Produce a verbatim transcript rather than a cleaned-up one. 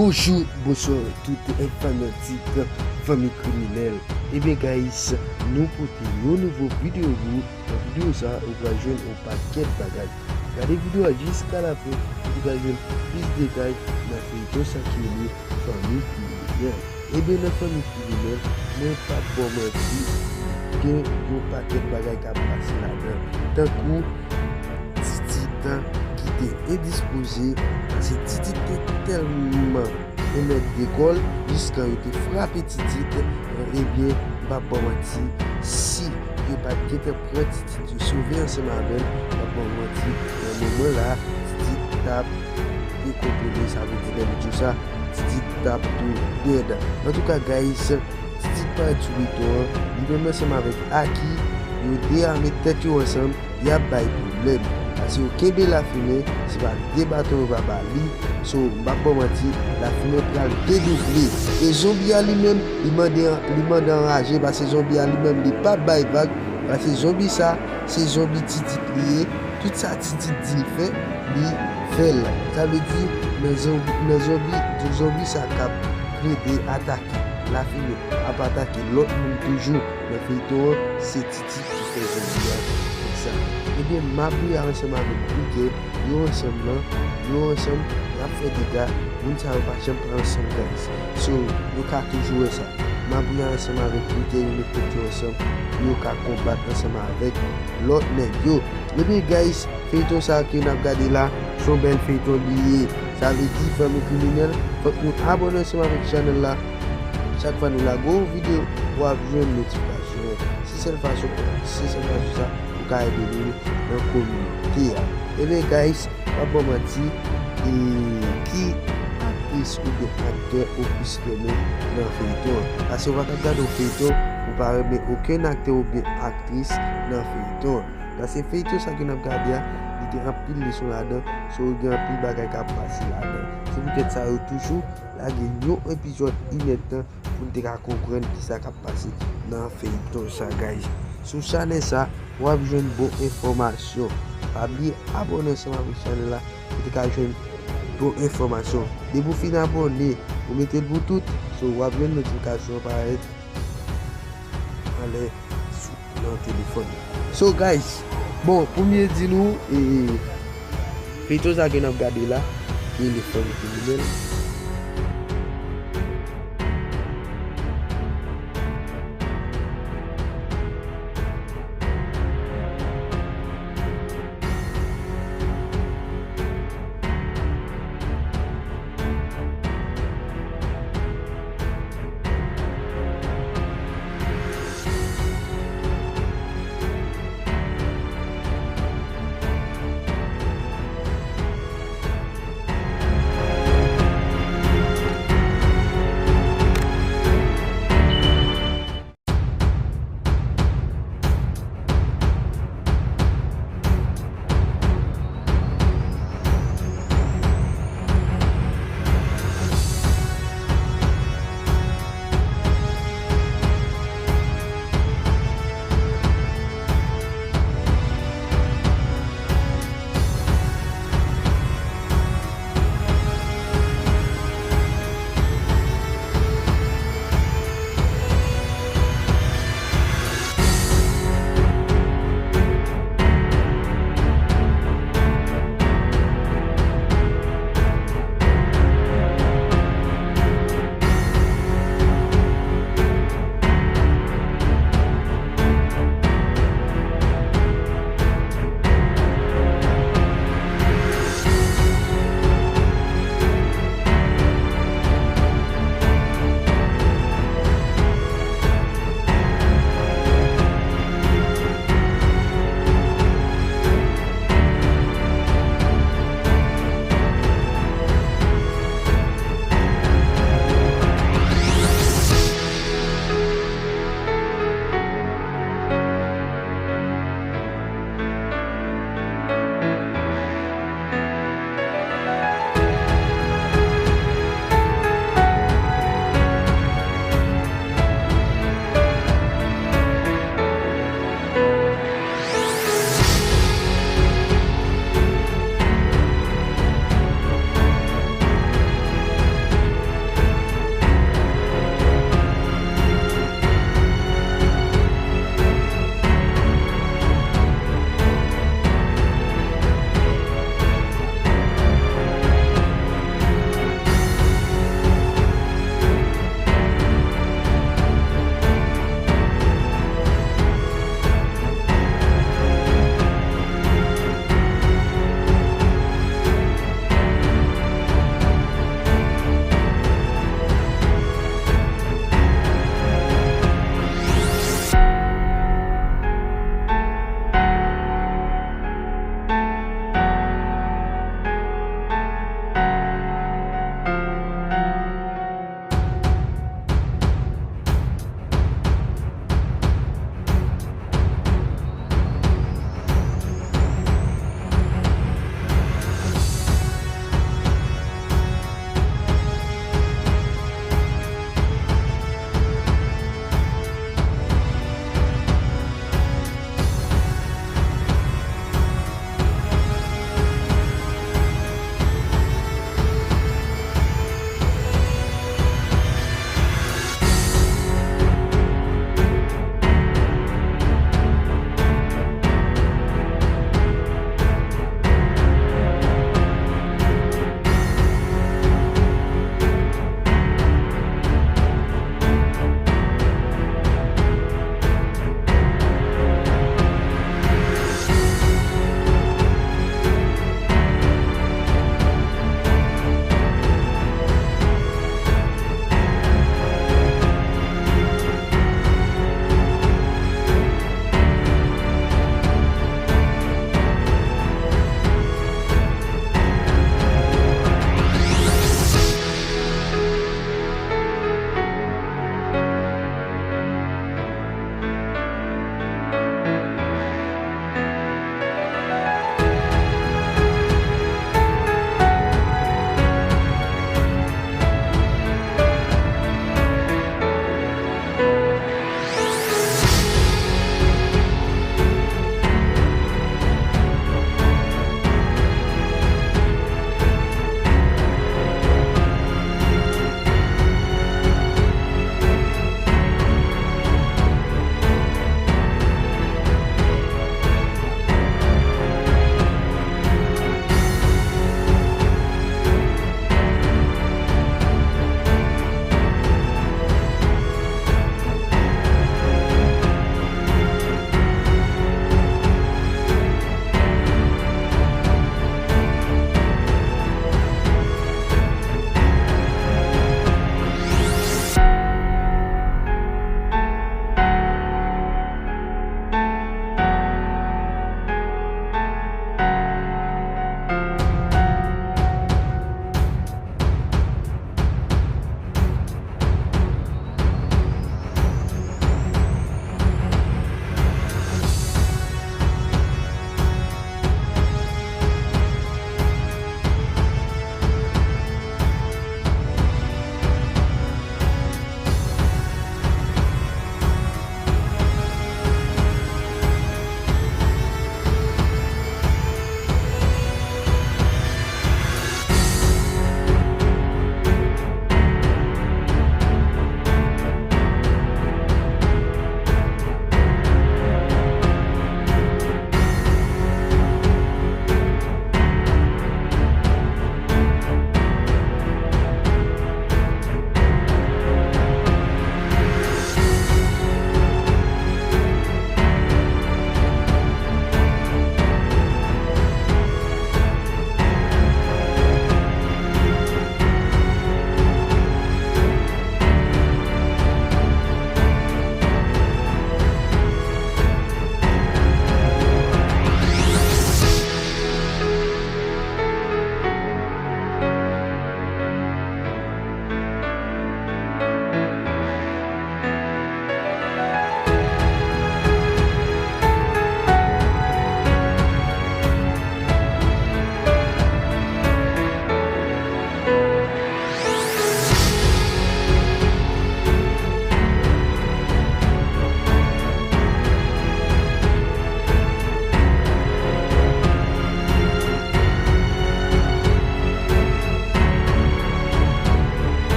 Bonjou, bonswa tout fanatik Fanmi Kriminèl. Ebyen guys, nou pote yon nouvo videyo pou ou. Nan videyo sa, ou pral jwenn yon pakèt bagay. Gade videyo a jiska lafen pou ou ka jwenn plis detay nan feyton sa ki rele Fanmi Kriminèl. Ebyen nan Fanmi Kriminèl, mwen p ap ba w manti, gen yon pakèt bagay k ap pase ladan. Tankou Titit ki te endispoze, paske Titit te tèlman enmède kò l, jiskan yo te frape Titit, ebyen, m p ap ba w manti, si yo pa t gentan pran Titit, yo sove ansanm avè l, m p ap ba w manti, nan moman la, Titit t ap dekonpole, sa vle di nan videyo sa, Titit t ap tou dèd. Antouka, guys, Titit parèt sou beton an, li menm ansanm avèk Aki, yo de a met tèt yo ansanm, y ap bay pwoblèm. Paske yo kenbe Lafimen, se pa de baton yo va ba li. So, m p ap ba w manti, Lafimen pral dedouble. E zonbi a li menm, li mande, li mande anraje, paske zonbi a li menm, li p ap bay vag, paske zonbi sa, se zonbi Titit li ye. Tout sa Titit di l fè, li fè l. Sa vle di, nan zonbi, nan zonbi, zonbi sa k ap plede atake Lafimen, ap atake lòt moun toujou nan feyton an, se Titit ki fè zonbi a fè sa. Ebyen, Mabouya ansanm avèk Briquet, yo ansanm nan, yo ansanm, y ap fè dega, moun sa yo pa janm pa ansanm, guys. So, nou ka toujou wè sa. Mabouya ansanm avèk Briquet, yo met tèt yo ansanm, pou yo ka konbat ansanm avèk lòt nèg yo. Ebyen, guys, feyton sa ke n ap gade la, se yon bèl feyton li ye. Sa vle di, Fanmi Kriminèl, fòk nou abòne ansanm avèk chanèl la. Chak fwa nou lage yon videyo, w ap jwenn notifikasyon an. Se sèl fason, se sèl fason sa ou ka ede nou nan kominote a. Ebyen, guys, m p ap ba w manti, e ki aktris oubyen aktè ou plis renmen nan feyton an? Paske ou pa ka gade yon feyton, ou pa renmen okenn aktè oubyen aktris nan feyton an. Paske feyton sa ke n ap gade a, li gen anpil leson ladan, so gen anpil bagay k ap pase ladan. Se poutèt sa yo toujou lage yon epizòd inèdtan pou n te ka konprann kisa k ap pase nan feyton sa, guys. Sou chanèl sa, w ap jwenn bon enfòmasyon. Pa bliye abòne ansanm avèk chanèl la pou w te ka jwenn bon enfòmasyon. Depi w fin abòne, ou mete l pou tout, so w ap jwenn notifikasyon parèt anlè sou nan telefòn. So guys, bon, pou m ye di nou, e, feyton sa ke n ap gade la, ki rele Fanmi Kriminèl,